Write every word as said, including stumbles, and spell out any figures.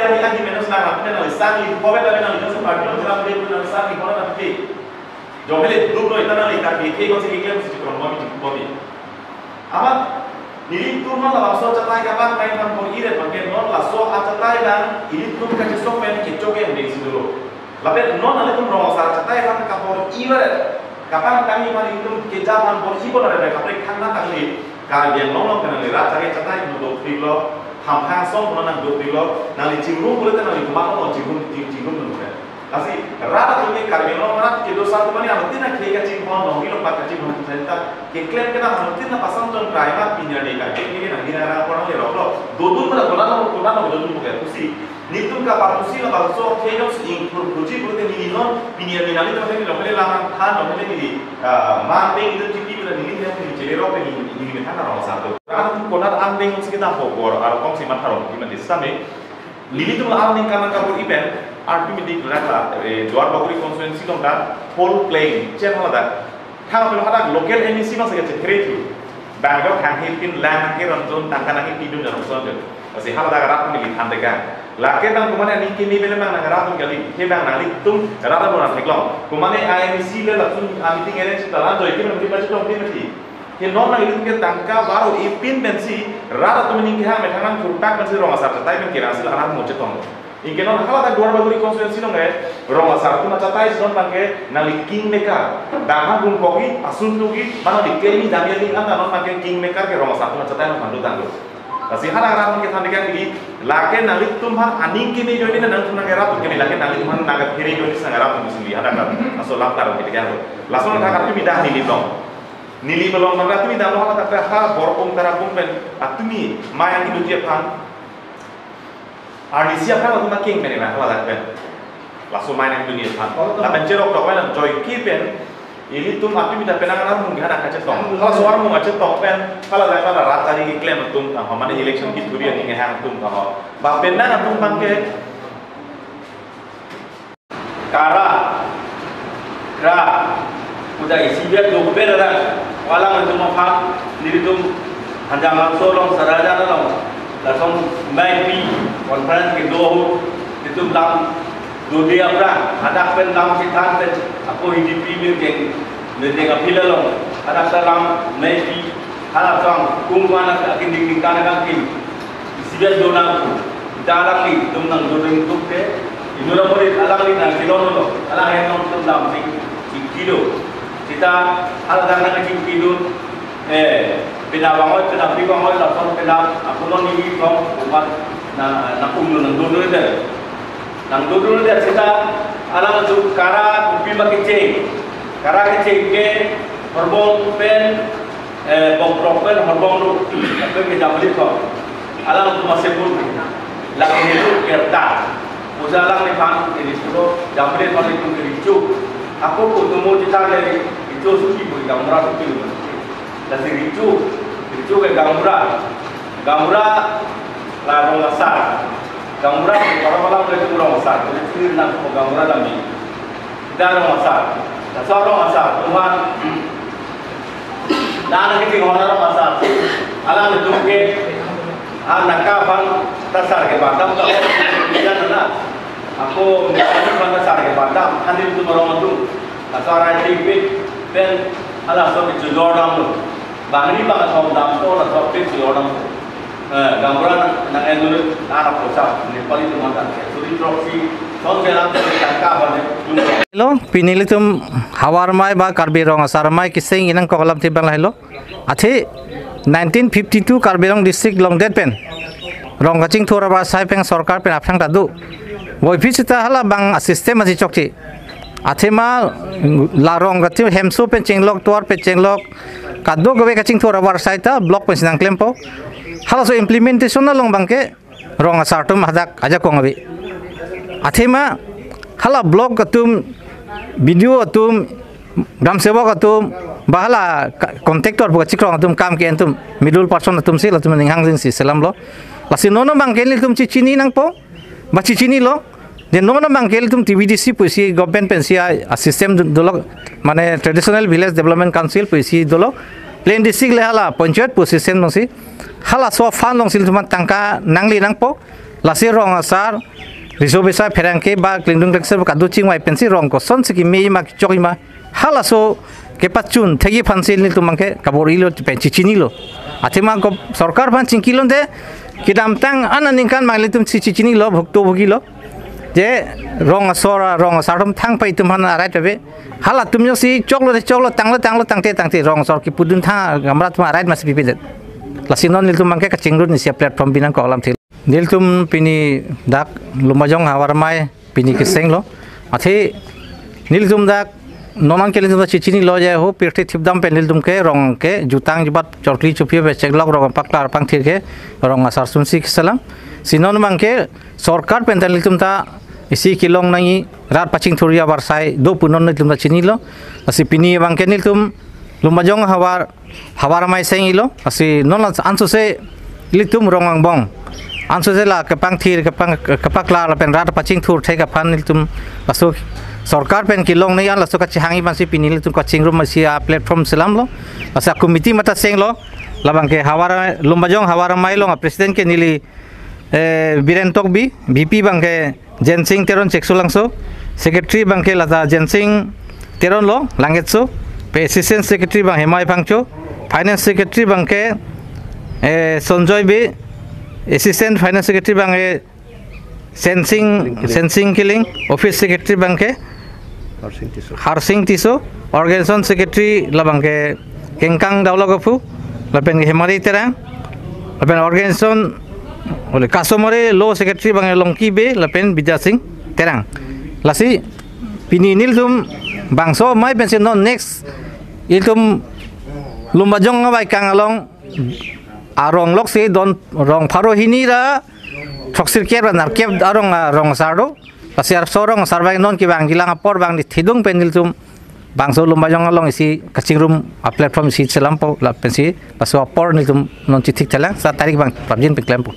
Yang lagi menus nang apa nang sang li, kowe tapi nang sang party nang sang li, nang sang li, kowe nang pi. Jomele duk no ita nang li, tapi ke ko si keklem si kron mo mi, ko mi. Amat, nelitum labangso achatai kapangtang aphan bor-i ret, mangke non laso achatai nang ilitum kachesong pen kechok yang dei si dolo. Lapen non nanglitum rong asar achatai aphan kabor-i ret, kapangtang aphan ilitum keja aphan bor-i pon ret, kaprek thangnat tangli. Karbi Anglong along ke nangli rat chari achatai nang dopiklo, hamphang asong nang dopiklo, nangli chingrum pule te nangli komat along chingrum, ching-, chingrum nang pule. Lasi rat atum ke Karbi Anglong rat kedo sar atum ani anutin akhei kachinghon, nongri longpat kachinghon, senta keklem kedam anutin apasam ton krai mat pinya ne ka, ke ke nang dina ra korang le roklo. Dodun mana kona no, kona no dodun bukan pusi. Nelitum kapapusi labangso akhei jongsi ingthur puji pute neli non pinya ne nangli tong neli longkele lamang than longkele neli, ah, man peng itu tiki pute neli yang neli chere rok neli, neli methan rong asar atum. Rat atum konat angdeng si kedam po bor, aro kong si matha rong, di mati same. Nelitum la arni kana kabor-i pen, artu midi kelak la, eh, Duar Bagori constituency along ta, whole playing, chen haladak. Thang pilo hadak local M A C bang sega chekre tu. Bang dok thang hipin lang ke ron zon tangka nang pidun jan son jan. Lasi haladak rat neli than dekang. Lake bang kumane aning kimi bele bang nang rat kali, he bang nanglitum rat rat nang theklong. Kumane I M A C le langsung a meeting arrange ta la joike nang di baji tong di mati. Ke non nang ilitum ke tangka baru ipin pensi, rat atum aning kehang methang nang kurtak pensi rong asar achatai pen kerang si la aran mo chetong. Ingke non haladak Duar Bagori constituency along ke, rong asar atum achatai si non bangke nangli king maker. Dahar bung kogi, asun tugi, mana di kemi dami aling anta non bangke king maker ke rong asar atum achatai nang pandu tangdu. Lasi hadak rat ke than dekang di, lake nanglitum aphan aning kimi joini nangtum nang rat kimi, lake nanglitum aphan nang kiri joini sang rat kimi sili hadak rat. Aso lam tar kimi dekang. Lason hadak atum idah neli tong. Neli belong mana atum idah lo hadak ha bor pung tara pung pen atum i mayang itu dia phan. Arnisi aphan atum aking pen ina haladak pen. Laso mai nang dunia aphan. Lapen cherok tok pen joike pen. Ilitum atum idah penang anak mung hadak kachetong. Halaso armung kachetong pen. Haladak pen rat tari keklem atum tang ho. Mane election kithuri aning kehang atum tang ho. Ba penang atum bangke. Kara, kra, udah isi biar dober ada. Walang itu mau paham, diri tu hanjang langsung long saraja long. Langsung mai pi conference kedo itu lam dode apra, hadak pen lam si than pen, ako H D P building, building apila long, hadak pen lam mai pi, hadak sang kung mana akin ding ding kana kan kin. Isi biar do nang, ita alangli, itum nang do ring tuk ke, inut amorit alangli nang kilon lo, alang hem nong itum dam sing, sing kilo. Sita, haladak nang sing kilo, eh, pina bangoi, pina pi bangoi, lason pina, apunon ini kong, umat, na, na kum nang do do deh. Nang do do deh sita, alang tu kara, kupi ma kecheng, kara kecheng ke, horbong pen, eh, bongkrok pen horbong lo, tapi ke jamli ko. Alang tu masih pun, lagi itu kerta. Usa alangliphan, ini suruh jamli ko itu kericu. Aku kutumu kita dari itu suki bui gamura suki. Dari ricu, ricu ke gamura. Gamura la rong asar. Gamura, kalau malam itu rong asar. Jadi sini nang gamura lagi. Dah rong asar. Dah so rong asar. Tuhan. Dah lagi di mana rong asar. Alang itu ke. Ah, nangka bang tasar ke batam tak. Jangan lah. Ako, misalnya mana tasar ke batam. Hadir itu orang itu. Tasar aja ipit. Pen, alah so itu Jordan tu. Bangni bang athom dam to la thom pik si orang. Eh, gamura nang, nang endur nara posa, Nepali tu mantan. Suri proxy, son selam suri tangka bang jumpa. Hello, pini ilitum havar mai ba Karbi Rong Asar mai kising inang kok alam tibang lahelo. Athe nineteen fifty-two Karbi Anglong district longdet pen rong kachingthur abar sai pen sorkar pen aphrang ta do. Boipi sita hala bang system asi chokche. Athema la rong kati hemso pen chenglok, Duar pen chenglok, kadokave kachingthur abar sai ta block pen si nangklempo. Halaso implementation along bangke rong asar atum hadak ajakong ave. Athema hala block atum, B D O atum, gram sevok atum, ba hala ka-, contractor pu kachikrong atum kam ke entum middle person atum si latum ninghang jin si selam lo. Lasi nono bangke ilitum chichini nangpo. Ba chichinilo, je non abang ke ilitum T B D C pusi government pensi a, a system do-, dolo, mane Traditional Village Development Council pusi dolo, plain district le hala panchayat pu system alongsi, halaso fund alongsi ilitum tangka nangli nangpo, Lasi rong asar, riso besa pherangke ba klingdung klingser kado chingvai pensi rong kosonsi keme ma kechok ma. Halaso kepachun thekji aphansi nelitum abangke kabor-ilo pen chechinilo. Athema ko sorkar aphan chingkilonde kedamtang an aningkan ma nelitum si chechinilo, bhukto bhugilo. Je rong asor, rong asar atum thang pa itum aphan arai tabe. Halatum jongsi choklo de choklo, tanglo tanglo, tangte tangte, rong asor kepudun thang gamra atum arai masi pipedet. Lasi non nelitum abangke kachingrum isi platform binong ko alam thil. Nelitum pini dak Lumbajong havar amei pini kesenglo. Athe nelitum dak non an ke nelitum ta chechinilo je ho pirthe thipdam pen nelitum ke rong ke jutang jubat chorkli chophi pe cheklok rong paklar pangthir ke rong asar sunsi keselam. Si non abangke sorkar pen ta nelitum ta isi kelong nangji, rat pachingthurji avarsai do pu non nelitum ta chinilo. Lasi pini abangke nelitum Lumbajong havar, havar amei sengilo. Lasi non la ansose ilitum rong angbong ansose la kepangthir, kepang, kepaklar lapen rat pachingthur thek aphan nelitum laso sorkar pen kelong nangji an laso kachehangji aphansi pini nelitum kachingrum isi a platform selamlo. Lasi a committee mate senglo. Labangke havar, Lumbajong havar amei along a president ke neli, eh, Biren Tokbi, V P abangke Jensing Teron Cheksolangso, secretary abangke lata Jensing Teron lo, Langketso, pe assistant secretary abang Hemai Phangcho, finance secretary abangke, eh, Sonjoy Bey, assistant finance secretary abangke Sensing, Sensing Killing, office secretary abangke Harsing Tisso. Harsing Tisso, organization secretary labangke Kengkang Daulagophu, lapen Hemari Terang, lapen organization, ole customary law secretary abangke Longki Bey, lapen Bidya Sing Terang. Lasi pini nelitum bangso amei pensi non next ilitum Lumbajong abaikang along arong loksi don rong pharo hini ra throksirkep ra nerkep arong, ah, rong asar do. Lasi arso rong asar abang non kevangjilang apor abang nithidung pen nelitum bangso Lumbajong along isi kachingrum a platform isi selampo lapensi laso apor nelitum non chithik thelang sa tarik abang prapjin pen klempo.